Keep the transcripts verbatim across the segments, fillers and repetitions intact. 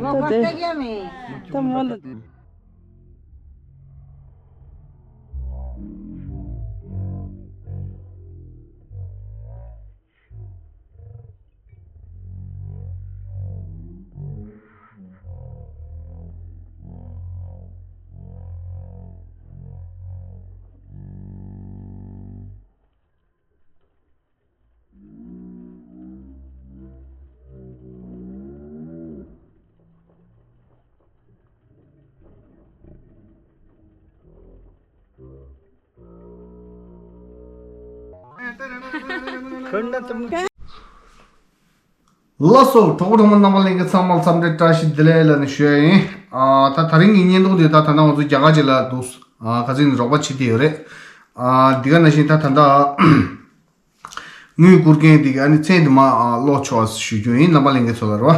ད་དེ་ད་མོ་ལ། ལགས་སོ། གྲོགས་པོ་གྲོགས་མོ་རྣམ་པ་ལྷན་རྒྱས་ཚང་མར་འཚམས་འདྲི་བཀྲ་ཤིས་བདེ་ལེགས་ལབ་ནས་ཞུ་ཡ་ཡིན། ཨ་ད་ད་རིང་གི་བརྙན་ཐུང་དེ་ད་ད་ལྟ་ང་ཚོ་རྒྱ་གར་ཅིག་ལ་འདུག་ཨ་ཁ་སང་ནས་རོགས་པ་བྱེད་བསྡད་ཡོད་རེད། ཨ་འདི་ག་ནང་བཞིན་ད་ད་ལྟ་དངུལ་བསྐུར་མཁན་དེ་ག་ཨ་ནི་མཚན་དེ་མ་ཨ་ཀློག་ཆོག་ཞུ་རྒྱུ་ཡིན། རྣམ་པ་ལྷན་རྒྱས་ཚོ་ལ་རོ།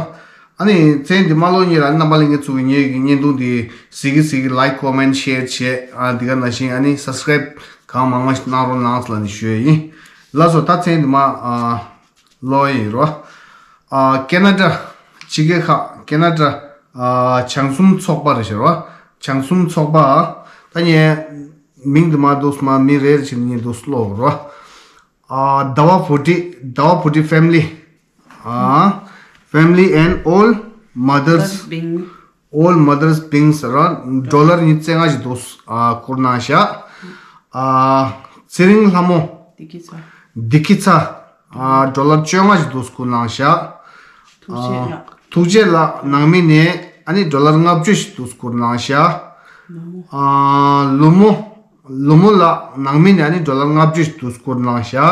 ཨ་ནི་མཚན་དེ་མ་ཀློག་ཉེ་ར་རྣམ་པ་ལྷན་རྒྱས་ཚོ་གི་ངེད་ཀྱི་བརྙན་ཐུང་དེ་གཟིགས་གི་གཟིགས་གི་ལའིཀ་ཀོ་མེན་ཤེར་བྱེད། ཨ་འདི་ག་ནང་བཞིན་ཨ་ནི་སབ་སི་ཀ་རེབ་གང་མང་མང་ཞིག་གནང་རོགས་གནང་ལབ་ནས་ཞུ་ཡ་ཡིན། ལགས་སོ། ད་མཚན་དེ་མ་ཨ་ཀློག་ཡིན་རོ། ཨ་ཁེ་ན་ཌ། ཕྱི་རྒྱལ་ཁག་ཁེ་ན་ཌ། ཨ་བྱང་གསུམ་ཚོགས་པ་རེད་ཤག་རོ། བྱང་གསུམ་ཚོགས་པ། ད་ངས་མིང་དེ་མ་འདུག་སེ་མ་མི་རེ་རེ་བྱས་ནས་ངས་འདུག་སེ་ཀློག་རོ། ཨ་ཟླ་བ་བྷུ་ཊི། ཟླ་བ་བྷུ་ཊི་ཕེ་མི་ལི། ཨ་Family and all mothers, being all mothers being ཟེར་ར་ཌོ་ལར་ཉི་ཤུ་རྩ་ལྔ་ཞིག་འདུག་སེ་ཨ་བསྐུར་གནང་ཤག་ཨ་ཚེ་རིང་ལྷ་མོ། བདེ་སྐྱིད་ཚ། བདེ་སྐྱིད་ཚ། ཨ་ཌོ་ལར་བཅོ་ལྔ་ཞིག་འདུག་སེ་བསྐུར་གནང་ཤག་ཐུགས་རྗེ་ཨ་ལགས། ཐུགས་རྗེ་ལགས། ནང་མི་ནས་ཨ་ནི་ཌོ་ལར་ལྔ་བཅུ་ཞིག་འདུག་སེ་བསྐུར་གནང་ཤག་ལོ་མོ། ཨ་ལོ་མོ། ལོ་མོ་ལགས། ནང་མི་ནས་ཨ་ནི་ཌོ་ལར་ལྔ་བཅུ་ཞིག་འདུག་སེ་བསྐུར་གནང་ཤག་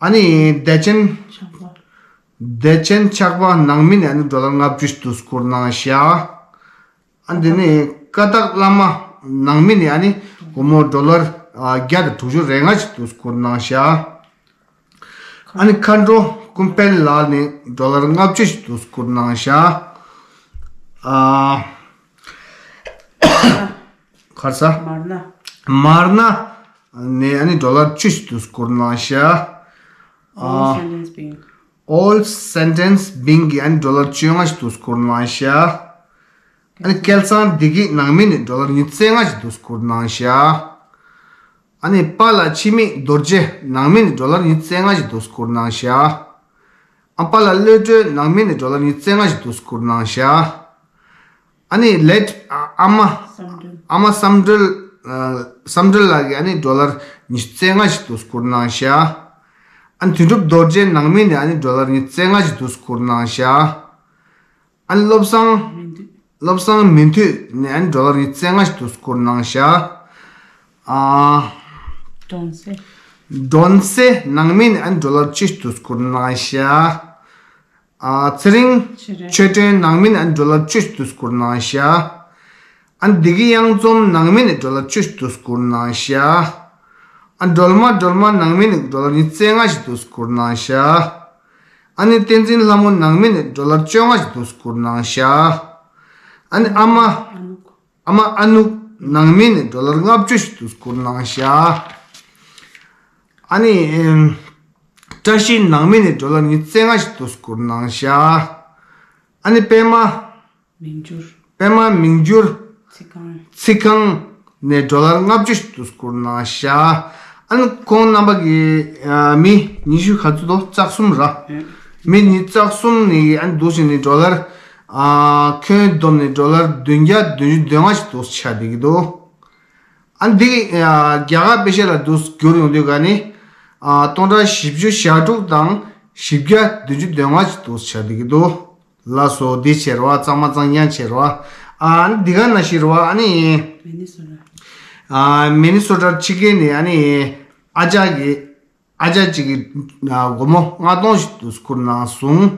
ཨ་ནི་བདེ་ཆེན། ཆགས་པ། བདེ་ཆེན་ཆགས་པ། ནང་མི་ནས་ཨ་ནི་ཌོ་ལར་ལྔ་བཅུ་ཞིག་འདུག་སེ་བསྐུར་གནང་ཤག་ཨ་འདི་ནི་ཀ་དག་བླ་མ། ནང་མི་ནས་ཨ་ནི་སྒོར་མོ་ཌོ་ལར་ཨ་བརྒྱ་དང་དྲུག་ཅུ་རེ་ལྔ་ཞིག་འདུག་སེ་བསྐུར་གནང་ཤག་ཨ་ནི་མཁའ་འགྲོ་ཀུན་དཔལ་ལགས་ནས་ཌོ་ལར་ལྔ་བཅུ་ཞིག་འདུག་སེ་བསྐུར་གནང་ཤག་ཨ་ག་རེ་ཟེར། མར་ན། མར་ན་ནས་ཨ་ནི་ཌོ་ལར་བཅུ་ཞིག་འདུག་སེ་བསྐུར་གནང་ཤག All sentence being གི་ཨ་ནི་ཌོ་ལར་བཅོ་ལྔ་ཞིག་འདུག་སེ་བསྐུར་གནང་ཤག་ཨ་ནི་སྐལ་བཟང་བདེ་སྐྱིད། ནང་མི་ནས་ཌོ་ལར་ཉི་ཤུ་རྩ་ལྔ་ཞིག་འདུག་སེ་བསྐུར་གནང་ཤག་ཨ་ནི་པཱ་ལགས་འཆི་མེད་རྡོ་རྗེ། ནང་མི་ནས་ཌོ་ལར་ཉི་ཤུ་རྩ་ལྔ་ཞིག་འདུག་སེ་བསྐུར་གནང་ཤག་ཨ་པཱ་ལགས་བློ་གྲོས། ནང་མི་ནས་ཌོ་ལར་ཉི་ཤུ་རྩ་ལྔ་ཞིག་འདུག་སེ་བསྐུར་གནང་ཤག་ཨ་ནི་ལེཊ་ཨ་མ། བསམ་གྲུབ། ཨ་མ་བསམ་གྲུབ། ཨ་བསམ་གྲུབ་ལགས་ཀྱིས་ཨ་ནི་ཌོ་ལར་ཉི་ཤུ་རྩ་ལྔ་ཞིག་འདུག་སེ་བསྐུར་གནང་ཤག་ཨ་ནི་དོན་གྲུབ་རྡོ་རྗེ། ནང་མི་ནས་ཨ་ནི་ཌོ་ལར་ཉི་ཤུ་རྩ་ལྔ་ཞིག་འདུག་སེ་བསྐུར་གནང་ཤག་ཨ་ནི་བློ་བཟང་། མི་འདུག་བློ་བཟང་མི་འདུག་ནས་ཨ་ནི་ཌོ་ལར་ཉི་ཤུ་རྩ་ལྔ་ཞིག་འདུག་སེ་བསྐུར་གནང་ཤག་ཨ་སྒྲོན་གསལ། སྒྲོན་གསལ། ནང་མི་ནས་ཨ་ནི་ཌོ་ལར་བཅུ་ཞིག་འདུག་སེ་བསྐུར་གནང་ཤག་ཨ་ཚེ་རིང་ཆོས་སྒྲོན། ནང་མི་ནས་ཨ་ནི་ཌོ་ལར་བཅུ་ཞིག་འདུག་སེ་བསྐུར་གནང་ཤག་ཨ་ནི་བདེ་སྐྱིད་གཡང་འཛོམས། ནང་མི་ནས་ཌོ་ལར་བཅུ་ཞིག་འདུག་སེ་བསྐུར་གནང་ཤག་ཨ་སྒྲོལ་མ། སྒྲོལ་མ། ནང་མི་ནས་ཌོ་ལར་ཉི་ཤུ་རྩ་ལྔ་ཞིག་འདུག་སེ་བསྐུར་གནང་ཤག་ཨ་ནི་བསྟན་འཛིན་ལྷ་མོ། ནང་མི་ནས་ཌོ་ལར་བཅོ་ལྔ་ཞིག་འདུག་སེ་བསྐུར་གནང་ཤག་ཨ་ནི་ཨ་མ། ཨ་མ་ཨ་ནུ། ནང་མི་ནས་ཌོ་ལར་ལྔ་བཅུ་ཞིག་འདུག་སེ་བསྐུར་གནང་ཤག་ཨ་ནི་ཨེམ། བཀྲ་ཤིས། ནང་མི་ནས་ཌོ་ལར་ཉི་ཤུ་རྩ་ལྔ་ཞིག་འདུག་སེ་བསྐུར་གནང་ཤག་ཨ་ནི་པད་མ། མིང་བསྒྱུར། པད་མ་མིང་བསྒྱུར། ཚིག་རྐང་། ཚིག་རྐང་ནས་ཌོ་ལར་ལྔ་བཅུ་ཞིག་འདུག་སེ་བསྐུར་གནང་ཤག་ཨ་ནི་ཁོང་རྣམ་པ་གི་ཨ་མི་ཉི་ཤུ་ག་ཚོད་དོ། རྩ་གསུམ་ར། ཨེ། མི་ཉི་རྩ་གསུམ་ནས་ཨ་ནི་འདུག་སེ་ནི་ཌོ་ལར་ཨ་ཁྱོན་བསྡོམས་ནས་ཌོ་ལར་བདུན་བརྒྱ་བདུན་ཅུ་དོན་ལྔ་ཞིག་འདུག་སེ་ཆགས་བསྡད་ཀྱི་འདུག་ཨ་ནི་འདི་ཨ་རྒྱ་གར་པེ་ཤ་ལ་འདུག་སེ་བསྒྱུར་ཡོང་དུས་ག་ནི་ཨ་སྟོང་ཕྲག་བཞི་བཅུ་ཞེ་དྲུག་དང་བཞི་བརྒྱ་བདུན་ཅུ་དོན་ལྔ་ཞིག་འདུག་སེ་ཆགས་བསྡད་ཀྱི་འདུག་ལགས་སོ། འདི་བྱས་རེད་བ། གཙང་མ་གཙང་རྐྱང་བྱས་རེད་བ། ཨ་ནི་འདི་ག་ནང་བཞིན་རེད་བ། ཨ་ནི། མི་ནི་སོ་ཊ། ཨ་མི་ནི་སོ་ཊ་ཕྱི་རྒྱལ་ནས་ཨ་ནི། ཨ་ཅག་གི། ཨ་ཅག་ཅིག་གིས་ཨ་སྒོར་མོ་ལྔ་སྟོང་ཞིག་འདུག་སེ་བསྐུར་གནང་སོང་།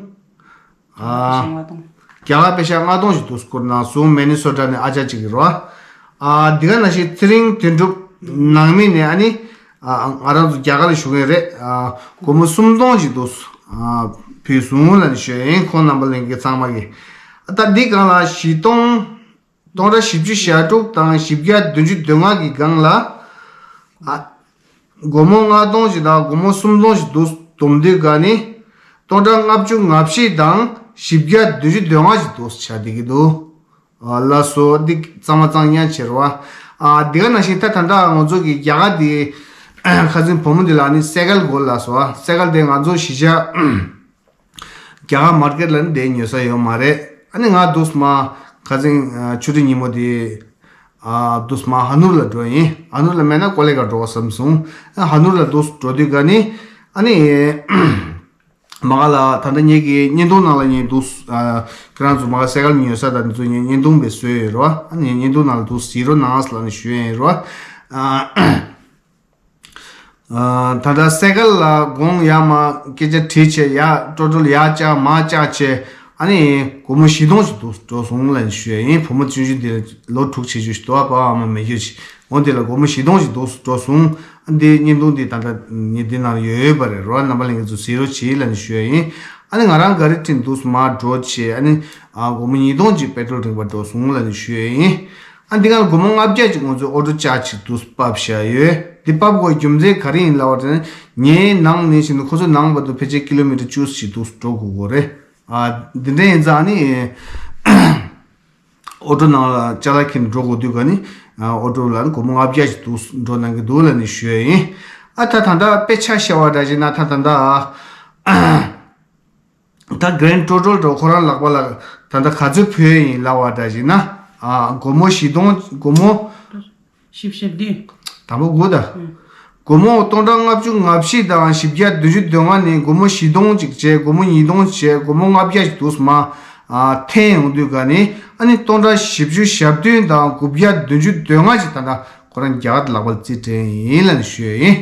ཨ་ལྔ་སྟོང་། རྒྱ་གར་པེ་ཤ་ལྔ་སྟོང་ཞིག་འདུག་སེ་བསྐུར་གནང་སོང་། མི་ནི་སོ་ཊ་ནས་ཨ་ཅག་ཅིག་གིས་རེད་བ། ཨ་འདི་ག་ནང་བཞིན་ཚེ་རིང་དོན་གྲུབ། ནང་མི་ནས་ཨ་ནི། ཨ་ང་རང་ཚོ་རྒྱ་གར་ལ་བཞུགས་མཁན་རེད། ཨ་སྒོར་མོ་སུམ་སྟོང་ཞིག་འདུག་སེ་ཨ་ཕུལ་སོང་ལབ་ནས་ཞུ་ཡ་ཡིན། ཁོང་རྣམ་པ་ལྷན་རྒྱས་ཚང་མ་གིས། ཨ་ད་འདི་སྒང་ལ་བཞི་སྟོང་། སྟོང་ཕྲག་བཞི་བཅུ་ཞེ་དྲུག་དང་བཞི་བརྒྱ་བདུན་ཅུ་དོན་ལྔ་གི་སྒང་ལ། ཨ་སྒོར་མོ་ལྔ་སྟོང་ཞིག་དང་སྒོར་མོ་སུམ་སྟོང་ཞིག་འདུག་སེ་བསྡོམས་དུས་ག་ནི། སྟོང་ཕྲག་ལྔ་བཅུ་ང་བཞི་དང་ བཞི་བརྒྱ་བདུན་ཅུ་དོན་ལྔ་ཞིག་འདུག་ཆ་བསྡད་ཀྱི་འདུག་ཨ་ལགས་སོ། འདི་གཙང་མ་གཙང་ཉག་བྱེད་རོགས། ཨ་འདི་ག་ནང་བཞིན་ད་ད་ལྟ་ང་ཚོ་གི་རྒྱ་གར་འདི་ཁ་སང་བུ་མོ་འདི་ལ་ནི་སེ་ཀལ་དགོས་ལབ་སོང་། སེ་ཀལ་དེ་ང་ཚོ་གཞིས་ཆགས་རྒྱ་གར་མར་ཀེཊ་ལ་ནི་དེ་ཉོ་ས་ཡོད་མ་རེད། ཨ་ནི་ང་འདུག་སེ་མ་ཁ་སང་ཆུ་ཚོད་ཉིན་མོ་དེ་ཨ་འདུག་སེ་མ་ཧ་ནུར་ལ་འགྲོ་ཡིན། ཧ་ནུར་ལ་མེད་ན་ཀོ་ལེ་གར་འགྲོ་བསམ་སོང་། ཨ་ཧ་ནུར་ལ་འདུག་སེ་འགྲོ་དུས་ག་ནི་ཨ་ནི། མ་ག་ལ་ད་ལྟ་ངེད་ཀྱི་བརྙན་ཐུང་ནང་ལ་ངས་འདུག་ཨ་ཁྱེད་རང་ཚོ་མ་ག་སེ་ཀལ་ཉོ་ས་དང་འདི་ཚོ་ངས་བརྙན་ཐུང་བས་བཟོས་ཡོད་རོ། ཨ་ནི་བརྙན་ཐུང་ནང་ལ་འདུག་གཟིགས་རོགས་གནང་ལབ་ནས་ཞུ་ཡ་ཡིན་རོ། ཨ་ཨ་ད་ལྟ་སེ་ཀལ་ལ་དགོང་ཡར་མར་སྐད་ཆ་དྲིས་བྱས། ཡར་ཀྲོ་ཀྲོལ་ཡར་བཅག་མར་བཅག་བྱས། ཨ་ནི་སྒོར་མོ་བཞི་སྟོང་ཞིག་འདུག་འགྲོ་སོང་ལབ་ནས་ཞུ་ཡ་ཡིན། བུ་མོ་ཆུང་ཆུང་འདི་ལོ་དྲུག་བྱེད་རྒྱུ་ཞིག་འདུག་ཨ་ཕ་ཨ་མ་མེད་རྒྱུ་ཞིག་འོ་དེ་ལ་སྒོར་མོ་བཞི་སྟོང་ཞིག་འདུག་འགྲོ་སོང་། ཨ་འདི་བརྙན་ཐུང་འདི་ད་ལྟ་ངས་འདི་ནང་ཡོད་ཡོད་པ་རེད་རོ། རྣམ་པ་ལྷན་རྒྱས་ཚོ་གཟིགས་རོགས་གྱིས་ལབ་ནས་ཞུ་ཡ་ཡིན། ཨ་ནི་ང་རང་ག་རེ་དྲན་འདུག་མར་འགྲོ་བྱས། ཨ་ནི་ཨ་སྒོར་མོ་ཉིས་སྟོང་ཅིག་པེ་ཊོལ་རིན་པ་འགྲོ་སོང་ལབ་ནས་ཞུ་ཡ་ཡིན། ཨ་འདི་ག་ལ་སྒོར་མོ་ལྔ་བརྒྱ་ཅིག་ང་ཚོས་ཨོ་ཊོ་ཅག་ཅིག་འདུག་ཕབ་བཞག་ཡོད། འདི་ཕབ་དགོས་རྒྱུ་མཚན་ག་རེ་ཡིན་ལབ་པ་དེ་ནི་ངའི་ནང་ནས་བྱས་ན་ཁོ་ཚོའི་ནང་བར་དུ་ཕལ་ཆེར་ཀི་ལོ་མི་ཊར་བཅུ་ཞིག་འདུག་འགྲོ་དགོས་དགོས་རེད། ཨ་འདི་འདྲ་ཡིན་ཙང་ནི། ཨོ་ཊོ་ནང་ལ་ཅ་ལག་འཁྱེར་ནས་འགྲོ་དགོས་དུས་ག་ནི་ཨོ་ཊོ་ལ་ནི་སྒོར་མོ་ལྔ་བརྒྱ་ཞིག་འདུག་འགྲོ་གནང་གི་འདུག་ལབ་ནས་ཞུ་ཡ་ཡིན། ཨ་ད་ད་ལྟ་དཔེ་ཆ་བཞག་པ་འདྲ་བྱས་ན་ད་ད་ལྟ་ད་གྷ་རན་ཌི་ཊོ་ཊལ་འདྲ་བོ་ཁོ་རང་ལག་པ་ལ་ད་ལྟ་ག་ཚོད་ཕུལ་ཡ་ཡིན་ལབ་པ་འདྲ་བྱས་ན། ཨ་སྒོར་མོ་བཞི་སྟོང་སྒོར་མོ་བཞི་བཅུ་ཞེ་བདུན། དང་པོ་དགུ་ད། ཨང་། སྒོར་མོ་སྟོང་ཕྲག་ལྔ་བཅུ་ང་བཞི་དང་བཞི་བརྒྱ་བདུན་ཅུ་དོན་ལྔ་ནས་སྒོར་མོ་བཞི་སྟོང་ཅིག་བྱས། སྒོར་མོ་ཉིས་སྟོང་བྱས། སྒོར་མོ་ལྔ་བརྒྱ་ཞིག་འདུག་སེ་མར་ཨ་འཐེན་ཡོང་དུས་ག་ནི་ཨ་ནི་སྟོང་ཕྲག་བཞི་བཅུ་ཞེ་བདུན་དང་དགུ་བརྒྱ་བདུན་ཅུ་དོན་ལྔ་ཅིག་ད་ལྟ་ཁོ་རང་རྒྱ་གར་ལག་པ་ལ་རྩིས་སྤྲད་ཡིན་ལབ་ནས་ཞུ་ཡ་ཡིན།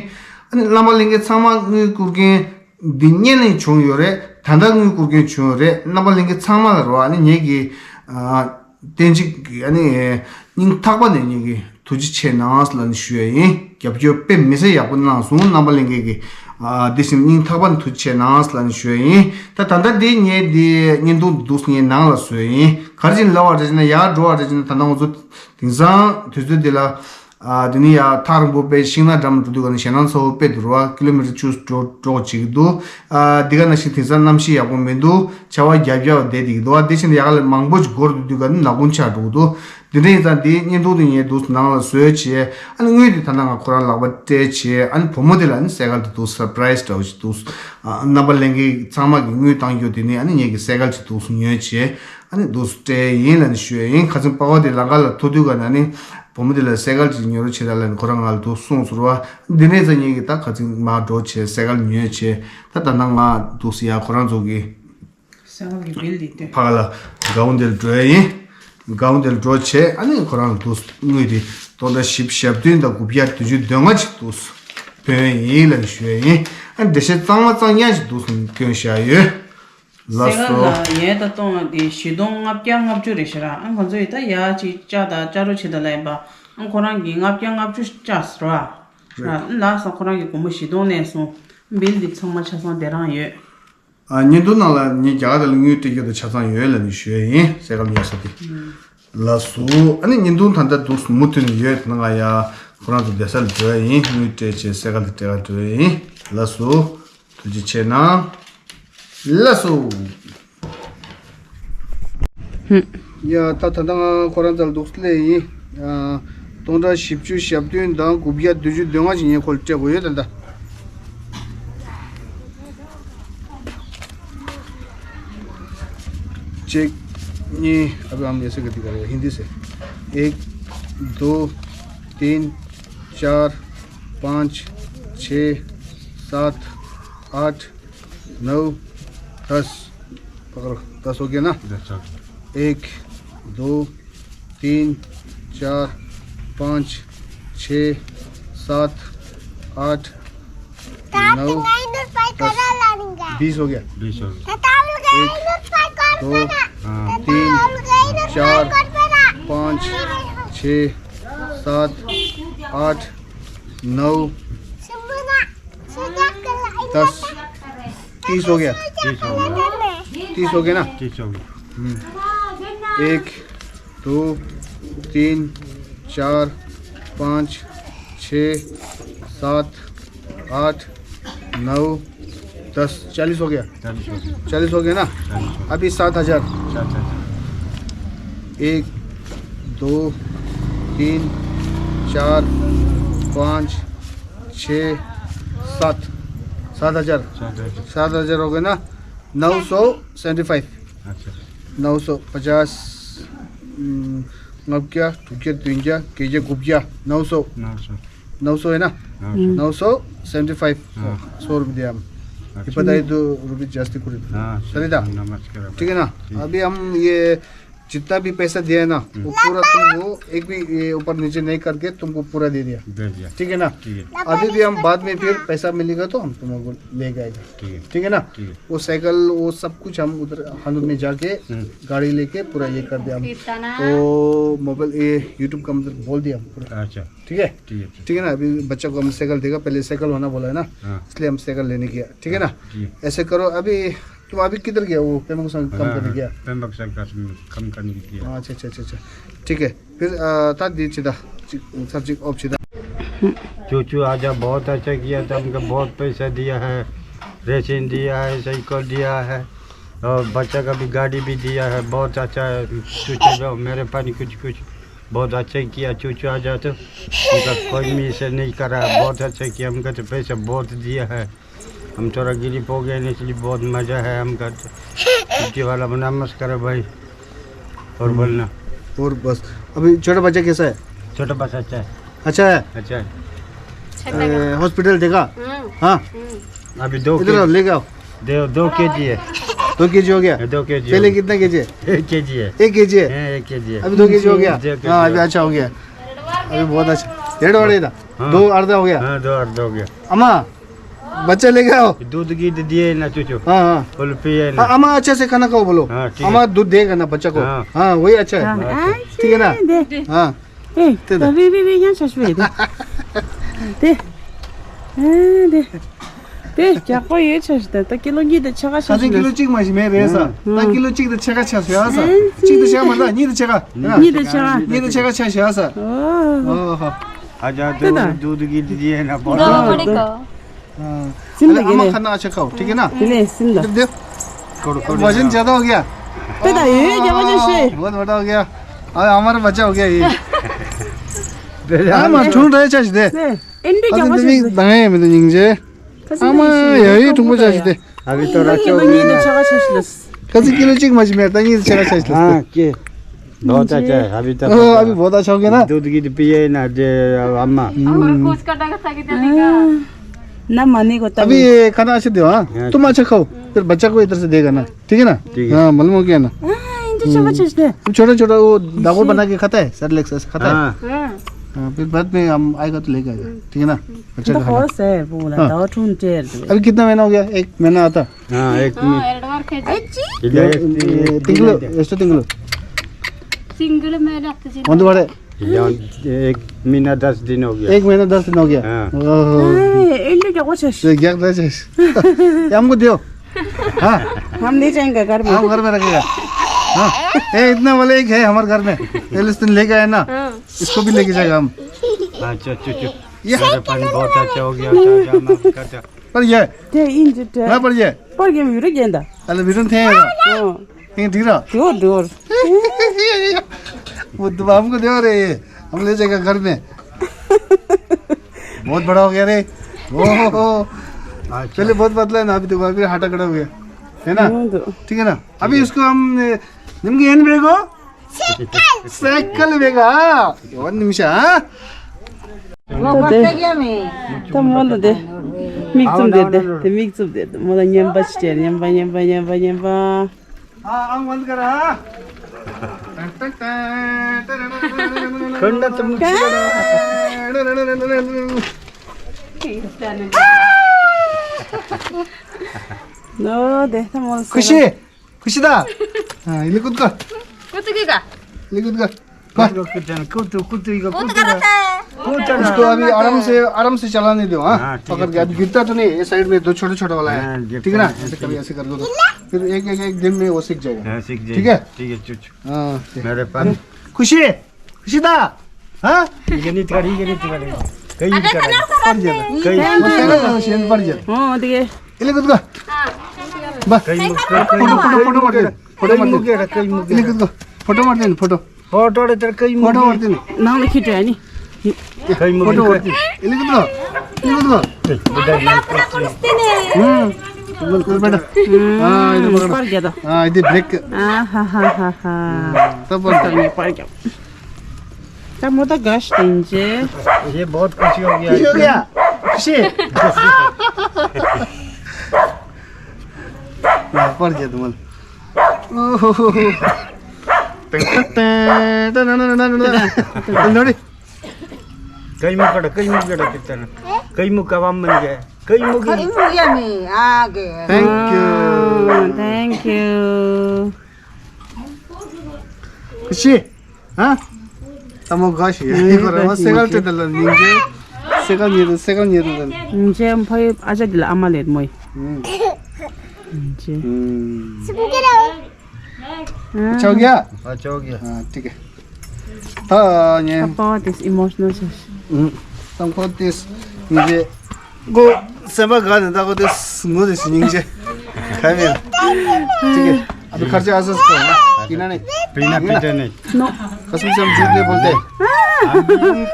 ཨ་ནི་རྣམ་པ་ལྷན་རྒྱས་ཚང་མ་དངུལ་བསྐུར་མཁན་འདི་སྔོན་ནས་བྱུང་ཡོད་རེད། ད་ལྟ་དངུལ་བསྐུར་མཁན་བྱུང་ཡོད་རེད། རྣམ་པ་ལྷན་རྒྱས་ཚང་མ་ལ་རོ། ཨ་ནི་ངེད་ཀྱི་ཨ། བསྟན་འཇིགས་ཀྱི་ཨ་ནི་སྙིང་ཐག་པ་ནས་ངེད་ཀྱི་ཐུགས་རྗེ་ཆེ་གནང་ལབ་ནས་ཞུ་ཡ་ཡིན། རྒྱབ་སྐྱོར་དཔེ་མི་སྲིད་ཡག་པོ་གནང་སོང་། རྣམ་པ་ལྷན་རྒྱས་ཀྱི་ཨ་དེ་བཞིན་སྙིང་ཐག་པ་ནས་ཐུགས་རྗེ་ཆེ་གནང་ལབ་ནས་ཞུ་ཡ་ཡིན། ད་ད་ལྟ་འདི་ངས་འདི་བརྙན་ཐུང་འདུག་ངས་ནང་ལ་བཟོས་ཡིན། ག་རེ་བྱས་ནས་ལབ་པ་རེད་ཟེར་ན། ཡར་འགྲོ་བ་རེད་ཟེར་ན་ད་ལྟ་ང་ཚོ་དེང་སང་དུས་ཚོད་འདི་ལ། ཨ་དེ་ནས་ཡར་ཐག་རིང་པོ་དཔེ་ཤིང་ནགས་འགྲམ་འགྲོ་དུས་ག་ནི་ཞེད་སྣང་ཚ་བོ་དཔེ་འདུག་ར། ཀི་ལོ་མི་ཊར་བཅུ་འགྲོ་འགྲོ་བྱེད་ཀྱི་འདུག་ཨ་འདི་ག་ནང་བཞིན་དེང་སང་གནམ་གཤིས་ཡག་པོ་མི་འདུག་ཆར་པ་རྒྱབ་རྒྱབ་བསྡད་བསྡད་ཀྱི་འདུག་ཨ་དེ་བཞིན་ཡག་ལ་མང་པོ་ཅིག་འགོར་འགྲོ་དུས་ག་ནི་ནག་ཁུང་ཆགས་འགྲོ་གི་འདུག་དེ་འདྲ་ཡིན་ཙང་འདི་བརྙན་ཐུང་དེ་ངས་འདུག་ནང་ལ་བཟོས་བྱས། ཨ་ནི་དངུལ་དེ་ད་ལྟ་ང་ཁོ་རང་ལག་པ་སྤྲད་བྱས། ཨ་ནི་བུ་མོ་དེ་ལ་ནི་སེ་ཀལ་དེ་འདུག་སར་པ་རའི་ཛི་འདྲ་བོ་ཞིག་འདུག་ཨ་རྣམ་པ་ལྷན་རྒྱས་ཚང་མ་གི་དངུལ་བཏང་རྒྱུ་དེ་ནི་ཨ་ནི་ངེད་ཀྱི་སེ་ཀལ་ཅིག་འདུག་ཉོས་བྱས། ཨ་ནི་འདུག་སྤྲད་ཡིན་ལབ་ནས་ཞུ་ཡ་ཡིན། ཁ་སང་པ་ཕ་དེ་ལམ་ཁ་ལ་ཐུག་དུས་ག་ནི་ཨ་ནི་བུ་མོ་དེ་ལ་སེ་ཀལ་ཅིག་ཉོ་རོགས་བྱེད་དང་ལབ་ནས་ཁོ་རང་ང་ལ་འདུག་གསུངས་སོང་ར། འདི་ནས་ཙང་ངེད་ཀྱིས་ད་ཁ་སང་མར་འགྲོ་བྱས་སེ་ཀལ་ཉོས་བྱས། ད་ད་ནངས་འདུག་སེ་ཡ་ཁོ་རང་ཚོ་གི་སེ་ཀལ་གྱི་བིལ་དེ་སྟོན། ཕ་ག་ལ་གའུ་འདིར་འགྲོ་ཡ་ཡིན། གའུ་འདིར་འགྲོ་བྱས་ཨ་ནི་ཁོ་རང་ལ་འདུག་དངུལ་དེ་སྟོང་ཕྲག་བཞི་བཅུ་ཞེ་བདུན་དང་དགུ་བརྒྱ་བདུན་ཅུ་དོན་ལྔ་ཅིག་འདུག་ཕུལ་ཡིན་ལབ་ནས་ཞུ་ཡ་ཡིན། ཨ་ནི་འགྲེལ་བཤད་གཙང་མ་གཙང་ཡ་ཞིག་འདུག་སེ་སྐྱོན་བཞག་ཡོད། ལགས་སོ། སེ་ཀལ་ལ་ཡས་ད་གཏོང་བ་དེ་བཞི་སྟོང་ལྔ་བརྒྱ་ལྔ་བཅུ་རེད་ཤག་ར། ཨ་ང་ཚོ་ཡི་ད་ཡ་ཅིག་བཅག་དང་བཅག་རོགས་བྱེད་དང་ལབ་ཡིན་པ། ཨ་ཁོ་རང་གིས་ལྔ་བརྒྱ་ལྔ་བཅུ་བཅག་ཟེར་བ། ར་ལགས་སོ། ཁོ་རང་གིས་སྒོར་མོ་བཞི་སྟོང་ལེན་སོང་། བིལ་འདི་ཚང་མ་ཆ་ཚང་དེ་རང་ཡོད། ཨ་བརྙན་ཐུང་ནང་ལ་ངས་རྒྱ་གར་དེ་ལ་དངུལ་སྤྲད་རྒྱུ་དེ་ཆ་ཚང་ཡོད་ལབ་ནས་ཞུ་ཡ་ཡིན། སེ་ཀལ་ཉོ་ས་དེ། ལགས་སོ། ཨ་ནི་བརྙན་ཐུང་ད་ལྟ་འདུག་མུ་མཐུད་ནས་ཡོད། ད་ང་ཡ་ཁོ་རང་ཚོ་བསྡད་ས་ལ་འགྲོ་ཡ་ཡིན། དངུལ་སྤྲད་བྱས་སེ་ཀལ་དེ་སྤྲད་ག་འགྲོ་ཡ་ཡིན། ལགས་སོ། ཐུགས་རྗེ་ཆེ་གནང་། ལགས་སོ། ཡ་ད་ད་ལྟ་ང་ཁོ་རང་རྩ་ལ་འདུག་སླེབས་ཡིན། ཡ་སྟོང་ཕྲག་བཞི་བཅུ་ཞེ་བདུན་དང་དགུ་བརྒྱ་བདུན་ཅུ་དོན་ལྔ་ཞིག་ངས་ཁོ་ལ་སྤྲད་དགོས་ཡོད་ད་ལྟ། གཅིག་གཉིས། अभी हम ऐसे करके करेंगे हिंदी से। एक दो तीन चार पाँच छः सात आठ नौ दस। पकड़ो, दस हो गया ना? दस हो गया। एक दो तीन चार पाँच छः सात आठ नौ दस। बीस हो गया। बीस हो गया। एक दो तीन चार पाँच छः सात आठ नौ दस। तीस हो गया। तीस हो गया। तीस हो गया ना? तीस हो गया। हम्म। एक दो तीन चार पाँच छः सात आठ नौ दस, चालीस हो गया। चालीस हो गया। चालीस हो गया ना? चालीस हो गया। अभी सात हजार। सात हजार। एक, दो, तीन, चार, पाँच, छः, सात। सात हजार। सात हजार। सात हजार हो गया ना? नौ सौ सेवेंटी फ़ाइव। अच्छा। नौ सौ पचास। हम्म, नौ क्या, टू क्या, तीन क्या, के क्या, गुप क्या, नौ सौ। नौ सौ। नौ सौ है ना? नौ सौ। नौ सौ सेवेंटी फ़ाइव। हाँ। सौ रुपये दिया हम। अच्छा। ये बताइए, दो रुपये जास्ती कर दो। हाँ, सही था? नमस्कार। ठीक है ना? ठीक। अभी हम ये जितना भी पैसा दिया है ना, वो पूरा तुमको एक भी ये ऊपर नीचे नहीं करके तुमको पूरा दे दिया। दे दिया। ठीक है ना? ठीक है। अभी भी हम बाद में फिर पैसा मिलेगा तो हम तुमको लेके आएगा। ठीक है। ठीक है ना? ठीक है। वो साइकिल, वो सब कुछ हम उधर हनूर में जाके हम्म। गाड़ी लेके पूरा ये कर दिया हम। कितना? वो मोबाइल, ये YouTube का मतलब बोल दिया हम पूरा। अच्छा। ठीक है? ठीक है, ठीक। ठीक है ना? अभी बच्चा को हम साइकिल देगा, पहले साइकिल होना बोला है ना, हाँ। इसलिए हम साइकिल लेने गया। ठीक है ना? ठीक है। ऐसे करो, अभी तुम अभी किधर गया? वो पेमोंग संग काम हाँ, करने हाँ, गया? पेमोंग संग का काम करने गया। हाँ, अच्छा, अच्छा, अच्छा, अच्छा। ठीक है। फिर, अ, ता दी चिदा, चिक-, सर चिक ऑफ चिदा। चूचू आजा, बहुत अच्छा किया था, हमको बहुत पैसा दिया है, रेशन दिया है, साइकिल दिया है, और बच्चा का भी गाड़ी भी दिया है, बहुत अच्छा है। चूचू का मेरे पानी कुछ कुछ बहुत अच्छा किया। चूचू आजा तो उनका कोई मिस नहीं करा, बहुत अच्छा किया, हमको तो पैसा बहुत दिया है। हम थोड़ा गरीब हो गए ना, इसलिए बहुत मजा है हमका। छुट्टी वाला बना मस्करा भाई। और बोलना। और बस, अभी छोटा बच्चा कैसा है? छोटा बच्चा अच्छा है। अच्छा है? अच्छा है। ए, हॉस्पिटल देखा? हम्म। हाँ। हम्म। अभी दो इधर आओ, केजी। लेके आओ। दो, दो केजी है। दो केजी हो गया? ये दो केजी पहले हो गया। कितना केजी है? एक केजी है। एक केजी है? हाँ, एक केजी है। अभी दो केजी हो गया? दो केजी हाँ, अभी हो गया। अच्छा हो गया। अभी बहुत अच्छा। डेढ़ वाले था। हाँ। दो अर्धा हो गया। हाँ, दो अर्धा हो गया। अम्मा, बच्चा लेके आओ। दूध की तो दिए ना चूचू। हाँ, हाँ। बोलो पिए ना। हाँ, अम्मा अच्छे से खाना खाओ बोलो। हाँ, ठीक है। अम्मा दूध देगा ना बच्चा को। हाँ। हाँ, वही अच्छा है। हाँ, ठीक है ना? दे। हाँ। ए, त्यही त। त रि, रि, रि, यहाँ छ, छुए, दे। दे। ए, दे। དེ་རྒྱགས་པ་ཡོད་ཆ་ཞིག་དང་ད་ཀི་ལོ་གཉིས་དང་ཕྱེད་ཀ་ཆ་ཁ་ཞིག་ཅིག་ཀི་ལོ་གཅིག་མ་ཞིག་མེད་རེད་ས། ད་ཀི་ལོ་གཅིག་དང་ཕྱེད་ཀ་ཆ་ཞིག་ཡོད་ས། གཅིག་དང་ཕྱེད་ཀ་མ་རེད་ད། གཉིས་དང་ཕྱེད་ཀ། གཉིས་དང་ཕྱེད་ཀ། གཉིས་དང་ཕྱེད་ཀ་ཆ་ཞིག་ཡོད་ས། ཨོ་ཧོ། ཨ་ཅག་དེ་བ་དུ་དུ་གི་དི་དི་ཡེ་ན་པོ། ཨ་ཨ་མ་ཁ་ན་ཨ་ཅག་ཁའོ་ཐིག་གི་ན། དེ་ལས་སིན་ད། དེ་དེ། वजन ज्यादा हो गया। ད་ད་ཡོད་ཡོད་རྒྱ་མ་ཅན་ཤེས། बहुत बड़ा हो गया। अरे हमारा बच्चा हो गया ये। हाँ, मैं ढूंढ रहे थे। ཨེ་འདི་རྒྱ་མ་ཅན་ཤེས། ད་ཡང་མི་འདུག་སྙིང་རྗེ། ཨ་མ་ཡ་ཡི་ཐུང་པོ་ཆ་ཞིག་སྟེ། ཨ་བི་ཏོ་ར་ཅོ་གི་ནི་ཆ་ག་ཆ་ཞིག་ལས། ཁ་ཚི་ཀི་ལོ་གཅིག་མ་ཞིག་མེད་ད་གཉིས་ཆ་ག་ཆ་ཞིག་ལས། ཨ་ཀེ། བོ་ད་ཆ་ཨ་བི་ཏོ། ཨ་བི་བོ་ད་ཆོ་གི་ན། དུ་གི་དུ་པི་ཡེ་ན་དེ་ཨ་མ། ཨ་མ་ཁོ་སྐད་ད་ག་ས་གི་ད་ནི་ག་ན་མ་ནི་གོ་ད་ཨ་བི་ཁ་ན་ཨ་ཤི་དེ་ཨ། ཏུ་མ་ཆ་ཁའོ། དེར་བ་ཆ་ཁོ་ཨི་དར་སི་དེ་ག་ན། ठीक है ना? ठीक है। हाँ, मालूम हो गया ना? हाँ, इनके चम्मच छींटते हैं। छोटा छोटा वो दागो बना के खाता है, सेरेलैक्स ऐसे खाता है। हाँ। हाँ, फिर बाद में हम आएगा तो लेके आएगा, ठीक है ना? अच्छा तो खाना। बहुत है, वो बोला, हाँ। दावा ठून टेर दे। अभी कितना महीना हो गया? एक महीना आता। हाँ, एक हाँ, महीना। एडवार खेजी। इधर एक, ये, ये, तीन किलो, तीन किलो। इसको तीन किलो। सिंगल में रख दे। कौन तुम्हारे? यहाँ एक महीना दस दिन हो गया। एक महीना दस दिन हो गया। हाँ। ओहो। हाँ, इनके क्या कुछ है? ये क्या कुछ है? ये हमको दियो। हाँ। हम नहीं जाएंगे घर में। हम घर में रखेगा। हाँ। ए, इतना वाला एक है हमारे घर में। एलिस्टन लेके आया ना। हाँ। इसको भी लेके जाएगा हम। अच्छा, अच्छा, अच्छा। ये मेरे पानी बहुत अच्छा हो गया, अच्छा, अच्छा, माफ कर दो। पर ये। ये इंज टे। ना पर ये। पर ये मेरे गेंदा। अरे, विरन थे। हाँ। ये ठीक रहा। Door, door. वो तो हमको दे रहे हैं। हम ले जाएगा घर में। बहुत बड़ा हो गया रे। ओहो। अच्छा। पहले बहुत पतला है ना, अभी तो अभी हाटा कड़ा हो गया। है ना? हाँ, तो। ठीक है ना? अभी उसको हम, ए, निम्गे एन बेगो? साइकिल बेगा। वन निमिष, हाँ? ད་མོ་ལ་དེ་མིག་བཙུམ་དེ་དེ་དེ་མིག་བཙུམ་དེ་མོ་ལ་ཉན་པ་ཅི་ཉན་པ་ཉན་པ་ཉན་པ་ཉན་པ། हाँ, आँख बंद कर, हाँ। ठंडा तो मुझे नो, देखता मौसम। खुशी, खुशी दा। हाँ, ये कुत्ता। कुत्ते की का? ये कुत्ता। कुत्ते, कुत्ते, कुत्ते, कुत्ते। कुत्ते का रहता है। कुत्ते का। उसको अभी आराम से, आराम से चलाने दो, हाँ? हाँ, ठीक है, पकड़ के। ठीक है। अभी गिरता तो नहीं, ये साइड में दो छोटे-छोटे वाला है। हाँ, गिरता है। ठीक है ना? ऐसे कभी ऐसे कर दो तो। फिर एक, एक, एक दिन में वो सीख जाएगा। हाँ, सीख जाएगा। ठीक है? ठीक है, चुप। हाँ, ठीक। मेरे पास। खुशी, खुशी दा। हाँ? ये नहीं कर, ये नहीं कर। कहीं नहीं कर। पड़ जाएगा। कहीं। वो पड़ जाएगा। हाँ, ठीक है। इले कुछ का बा फोटो फोटो फोटो मार दे फोटो मार दे इले कुछ का फोटो मार दे फोटो फोटो मार दे फोटो मार दे ནང་ལ་ཁྱེར་འགྲོ་ཡ་ནི། फोटो मार दे इले कुछ का इले कुछ का हम्म बिल्कुल बेटा हाँ इधर पकड़ ऊपर गया तो हाँ इधर ब्रेक हाँ हाँ हाँ हाँ तब बोल करने पर क्या तब मोटा गश देंजे ये बहुत खुशी हो गया खुशी हो गया खुशी ऊपर गया तुम ओहो नोड़ी कई मुकड़ा कई मुकड़ा कितना कई मुका वाम मन गया कई मुकी कई मुकी में आ गए thank you thank you खुशी हाँ तमो गश ये पर सेकल ते दल निंगे सेकल ये सेकल ये दल निंगे हम भाई आजा दिल अमल है मोई निंगे अच्छा हो गया अच्छा हो गया हाँ ठीक है हाँ ये पापा this emotional से तुमको this मुझे को सेवा गा देता को this मुझे सिंगे खाने ठीक है अभी खर्चा आसस को पीना नहीं पीना पीते नहीं कसम से हम झूठ नहीं बोलते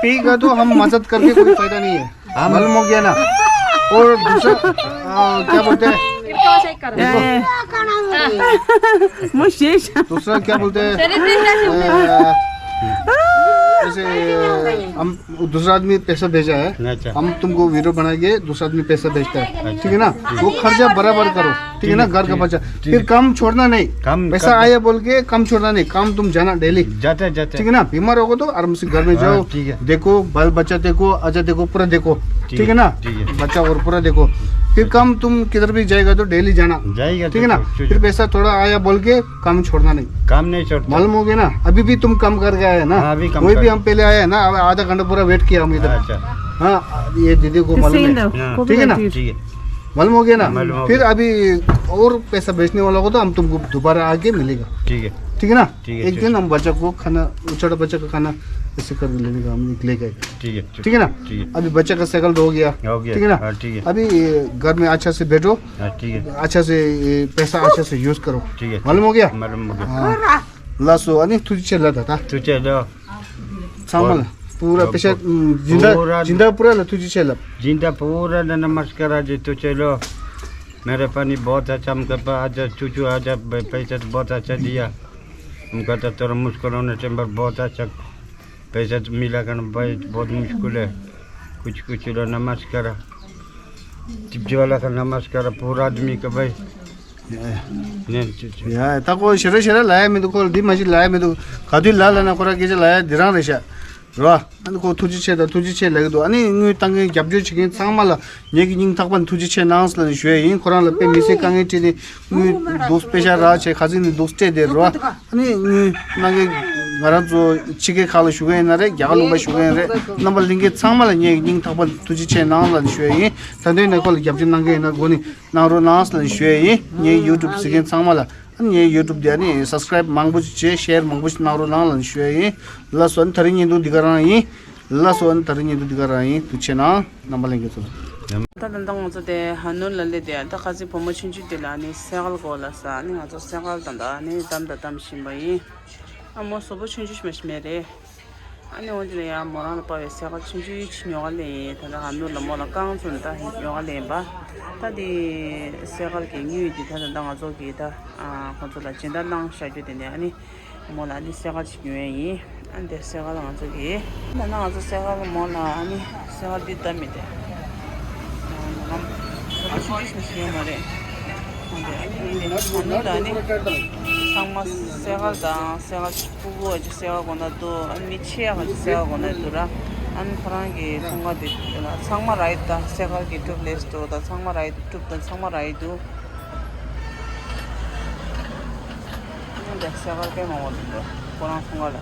पीगा तो हम मदद करके कोई फायदा नहीं है मालूम हो गया ना और दूसरा क्या बोलते हैं दूसरा क्या बोलते हैं जैसे हम दूसरा आदमी पैसा भेजा है हम तुमको वीडियो बना के दूसरा आदमी पैसा भेजता है ठीक है ना वो खर्चा बराबर करो ठीक है ना घर का बच्चा फिर काम छोड़ना नहीं पैसा आया बोल के काम छोड़ना नहीं काम तुम जाना डेली जाते जाते ठीक है ना बीमार होगा तो आराम से घर में जाओ ठीक है देखो बाल बच्चा देखो अच्छा देखो पूरा देखो ठीक है ना ठीक है बच्चा और पूरा देखो फिर काम तुम किधर भी जाएगा तो डेली जाना जाएगा ठीक है ना फिर पैसा थोड़ा आया बोल के काम छोड़ना नहीं काम नहीं छोड़ता मालूम हो गया ना अभी भी तुम काम करके आया ना अभी काम कोई भी हम पहले आया ना आधा घंटा पूरा वेट किया हम इधर हाँ ये दीदी को मालूम है ठीक है ना ठीक है मालूम हो गया ना फिर अभी और पैसा बेचने वाला को तो हम तुमको दोबारा आके मिलेगा ठीक है ठीक है ना एक दिन हम बच्चा को खाना छोटा बच्चा का खाना ऐसे कर लेने का हम निकलेगा ठीक है ठीक है ना अभी बच्चा का साइकिल हो गया ठीक है ना ठीक है अभी घर में अच्छा से बैठो ठीक है अच्छा से पैसा अच्छा से यूज करो ठीक है मालूम हो गया मालूम हो गया लासो अनि तुझे चला था तुझे चला ཚང་མ་ལ་པུ་ར་པེ་ཤ་སྦྱིན་བདག་སྦྱིན་བདག་པུ་ར་ལ་ཐུགས་རྗེ་ཆེ་ལབ། जिंदा पूरा ने नमस्कार आज तुझे लो। मेरे पानी बहुत अच्छा, हमको आज चूचू आज पैसा बहुत अच्छा दिया। हमको तो तेरा मुश्किल होने टाइम पर बहुत अच्छा पैसा मिला कर भाई, बहुत मुश्किल है। कुछ कुछ लो नमस्कार। टिप वाला का नमस्कार पूरा आदमी का भाई। ཡ་ཡ། ད་ཁོ་ཞེ་རེ་ཞེ་རེ་ལ་ཡ་མི་འདུག་ཁོ་ལ་འདི་མ་ཞིག་ལ་ཡ་མི་འདུག་ག་དུས་ལ་ལ་ན་ཁོ་ར་སྐད་ཆ་ལ་ཡ་འདི་རང་རེད་ཤག་རོ། ཨ་ནི་ཁོ་ཐུགས་རྗེ་ཆེ་དང་ཐུགས་རྗེ་ཆེ་ལབ་ཀྱི་འདུག་ཨ་ནི་དངུལ་བཏང་མཁན་རྒྱབ་སྐྱོར་བྱེད་མཁན་ཚང་མ་ལ་ངེད་ཀྱི་སྙིང་ཐག་པ་ནས་ཐུགས་རྗེ་ཆེ་གནང་ཟེར་ལ་ནི་ཞུ་ཡ་ཡིན། ཁོ་རང་ལ་དཔེ་མི་སྲིད་དཀའ་ངལ་འཕྲད་ནས་དངུལ་འདུག་དཔེ་ཤ་རག་བྱས་ཁ་ཚིག་ནས་འདུག་སྤྲད་དེ་རོ། ཨ་ནི་དངུལ་གནང་མཁན་ང་རང་ཚོ་ཕྱི་རྒྱལ་ཁག་ལ་བཞུགས་མཁན་ཡིན་ན་རེད། རྒྱ་གར་ལུང་པ་བཞུགས་མཁན་རེད། རྣམ་པ་ལྷན་རྒྱས་ཚང་མ་ལ་ངེད་ཀྱི་སྙིང་ཐག་པ་ནས་ཐུགས་རྗེ་ཆེ་གནང་ལ་ནི་ཞུ་ཡ་ཡིན། ད་དུང་ནས་ཁོ་ལ་རྒྱབ་སྐྱོར་གནང་མཁན་ཡིན་ན་འགོ་ནས། གནང་རོགས་གནང་ཟེར་ལ་ཞུ་ཡ་ཡིན། ངའི་ཡུ་ཊུབ་གཟིགས་མཁན་ཚང་མ་ལ། ཨ་ནི་ངའི་ཡུ་ཊུབ་དེ་ཨ་ནི་སབ་སི་ཀ་རའིབ་མང་པོ་ཞིག་བྱས། ཤེར་མང་པོ་ཞིག་གནང་རོགས་གནང་ལ་ཞུ་ཡ་ཡིན། ལགས་སོ། ཨ་ནི་ད་རིང་བརྙན་ཐུང་འདི་ག་རང་ཡིན། ལགས་སོ། ཨ་ནི་ད་རིང་བརྙན་ཐུང་འདི་ག་རང་ཡིན། ཐུགས་རྗེ་ཆེ་གནང་། རྣམ་པ་ལྷན་རྒྱས་ཚོ། ད་ད་ལྟ་ང་ཚོ་དེ་ཧ་ནོར་ལ་སླེབས་དེ། ད་ཁ་སང་བུ་མོ་ཆུང་ཆུང་དེ་ལ་ཨ་ནི་སེ་གལ་གོ་ལ་ས། ཨ་ནི་ང་ཚོ་སེ་གལ་ད་ད་ཨ་ནི་བསྡམས་ད་བསྡམས་བཞིན་པ་ཡིན། ཨ་མོ་གཟུགས་པོ་ཆུང་ཆུང་ཞིག་མ་ཞིག་མེད་རེད། ཨ་ནི་འོ་དེ་ལ་ཡང་མོ་རང་ལ་དཔའ་བའི་སེ་གལ་ཆུང་ཆུང་ཅིག་ཉོ་ག་ལེན་ཡིན། ད་ལྟ་ཧ་ནོར་ལ་མོ་ལ་རྐང་བཙུགས་ནས་ད་ཉོ་ག་ལེན་པ། ད་དེ་སེ་གལ་གྱི་དངུལ་དེ་ད་ད་ལྟ་ང་ཚོ་གིས་ད་ཁོང་ཚོ་ལ་སྦྱིན་བདག་གནང་བཞག་རྒྱུ་དེ་ནས་ཨ་ནི་མོ་ལ་ཨ་ནི་སེ་གལ་ཅིག་ཉོ་ཡས་ཡིན། ཨ་ནི་དེ་སེ་གལ་ང་ཚོ་གིས་ད་ལྟ་ང་ཚོ་སེ་གལ་མོ་ལ་ཨ་ནི་སེ་གལ་འདི་ལྟ་མི་དེ་ང་ཚོ་ཆུང་ཆུང་ཞིག་ཡོད་མ་རེད། ཨ་ནི་ད་ནི་ཚང་མ་སེ་གལ་དང་སེ་གལ་ཕྲུ་གུ་ཨ་ཅེ་སེ་གལ་གོ་ན་འདུག་ཨ་ནི་མི་ཆེ་ཡ་ག་ཅེ་སེ་གལ་གོ་ན་འདུག་ར། ཨ་ནི་ཁོ་རང་གི་ཚོང་ཁང་དེ་ཚང་མ་ར་ཡི་ད་སེ་གལ་གི་ཊུབ་ལེས་འདུག་ད་ཚང་མ་ར་ཡི་ཊུབ་དང་ཚང་མ་ར་ཡི་འདུག་ཨ་ནི་ད་སེ་གལ་དཔེ་མང་བོ་འདུག་ཁོ་རང་ཚོང་ཁང་ལ།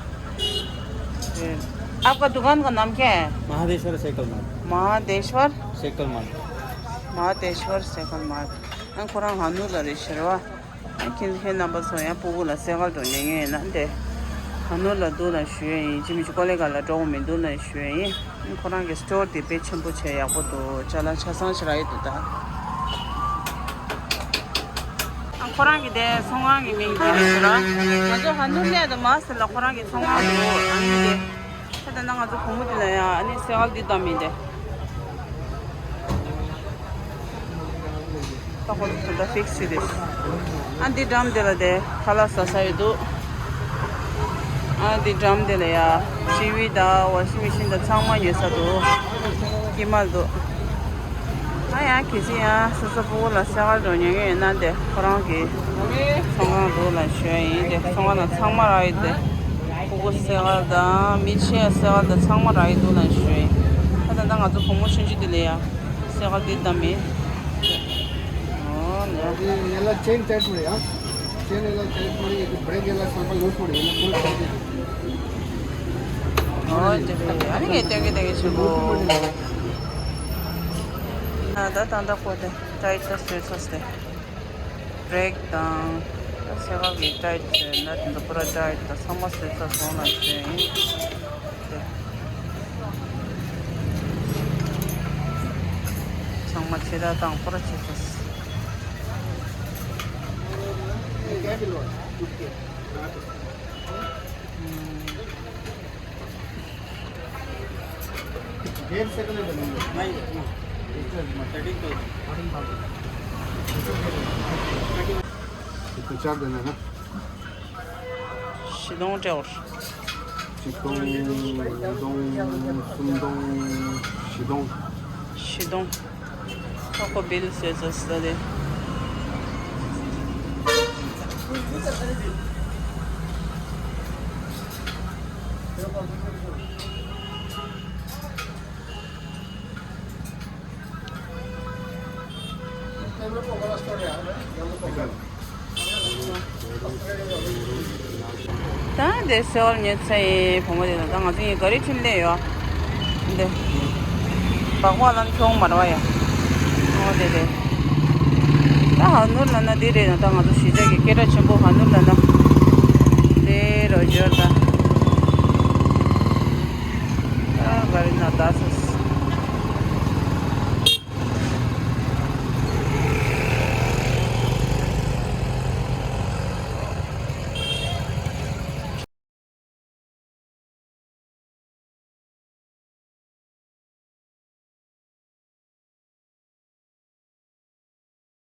आपका दुकान का नाम क्या है? Mahadeshwar cycle mart. Mahadeshwar? Cycle mart. Mahadeshwar cycle mart. ཨ་ཁོ་རང་ཧ་ནོར་ལ་རེད་ཤག་ར་བ། ཁྱེད་ཁྱེད་རྣམ་པ་ཚོ་ཡང་ཕྲུ་གུ་ལ་སེ་གལ་འགྲོ་ཉན་ངེས་ན་དེ། ཧ་ནོར་ལ་འདུག་ལ་ཞུ་ཡ་ཡིན། ཅི་མི་ཅི་ཀོ་ལེ་ག་ལ་འགྲོ་གི་མི་འདུག་ལ་ཞུ་ཡ་ཡིན། ཁོ་རང་གི་སི་ཊོར་དེ་དཔེ་ཆེན་པོ་བྱས་ཡག་པོ་འདུག་ཅ་ལག་ཆ་ཚང་ཞིག་རག་ཡི་འདུག་ད། ཁོ་རང་གི་དེ་ཚོང་ཁང་གི་མིང་དེ་རེད་ཟེར་ར། ང་ཚོ་ཧ་ནུར་ལས་དང་མ་ཟེར་ལ་ཁོ་རང་གི་ཚོང་ཁང་འདུག་ཨ་ནི་དེ། ད་ལྟ་ང་ཚོ་བུ་མོ་དེ་ལ་ཡང་ཨ་ནི་སེ་གལ་འདི་བཏང་མིན་དེ། ད་ཁོ་ཚོ་ད་ཧྥིག་སི་རེད། ཨ་འདི་འགྲམ་དེ་ལ་དེ་ཁ་ལག་ཟ་ས་ཡོད་འདུག་ཨ་འདི་འགྲམ་དེ་ལ་ཡ་ཊི་ཝི་དང་ཝ་ཤིང་མེ་ཤིན་དང་ཚང་མ་ཉོ་ས་འདུག་ཀྱི་མ་འདུག་ཨ་ཡ་གལ་སྲིད་ཡང་སོ་སོ་སྤོ་བོ་ལ་སེ་གལ་འགྲོ་ཉན་གི་ཡོད་ན་དེ་ཁོ་རང་གི་ཚོང་ཁང་འདུག་ལ་ཞུ་ཡ་ཡིན། དེ་ཚོང་ཁང་ནང་ཚང་མ་རག་ཡོད་དེ། ཕྲུ་གུ་སེ་གལ་དང་མི་ཆེ་སེ་གལ་དང་ཚང་མ་རག་ཡོད་འདུག་ལ་ཞུ་ཡ་ཡིན། ད་ད་ལྟ་ང་ཚོ་བུ་མོ་ཆུང་ཆུང་དེ་ལ་ཡ་སེ་གལ་འདི་བཏང་མིན། ཨོ་ལེ། ये वाला चेन टाइट पड़ेगा। चेन वाला टाइट पड़ेगा, ये ब्रेक वाला सामान लूज पड़ेगा, ये फुल टाइट है। ཨོ་དེ་ཁ་དེ་ཨ་ནི་ངས་སྟོན་གི་སྟོན་གི་བྱེད་གོ་ཨ་ད་ད་ད་ཁོ་དེ་ཊའིཊ་ད་སོས་ཚོ་སྟེ། བྲེག་དང་། ད་སེ་གལ་གྱི་ཊའིཊ་བྱས་ན་དེ་ཚོ་པུ་ར་ཊའིཊ་དང་ཚང་མ་བཟོས་ཚར་སོང་ལ་བྱས་ཡིན། དེ། ཚང་མ་ཕྱི་དགྲ་དང་པུ་ར་བྱས་ཚར། डेढ़ सौ के लिए बनेंगे। नहीं, नहीं। इसमें थर्टीन थाउजेंड। कितना चार्ज देना है ना? བཞི་སྟོང་སྤྲད་པ། གཅིག་སྟོང་། ཉིས་སྟོང་། གསུམ་སྟོང་། བཞི་སྟོང་། བཞི་སྟོང་། ཨ་ཁོ་བིལ་བཟོས་ཚར་སོང་དེ། ད་འདི་སེ་གལ་ཉོས་ཚར་ཡིན། བུ་མོ་དེ་དང་ད་ང་ཚོ་གཉིས་ག་རེ་ཁྲིམས་ལས་ཡོད། འདི། སྦག་སྦག་ལ་མཆོང་མ་ར་བ་ཡ། ཨོ་དེ་རེད། ད་ཧ་ནུར་ལ་ན་འདི་རེད་ན། ད་ང་ཚོ་གཞིས་ཆགས་ཀྱི་སྐད་གྲགས་ཆེན་པོ་ཧ་ནུར་ལ་ན། དེ་རོ་ཡོད་ད། ད་ག་རེ་ན་ད་ས་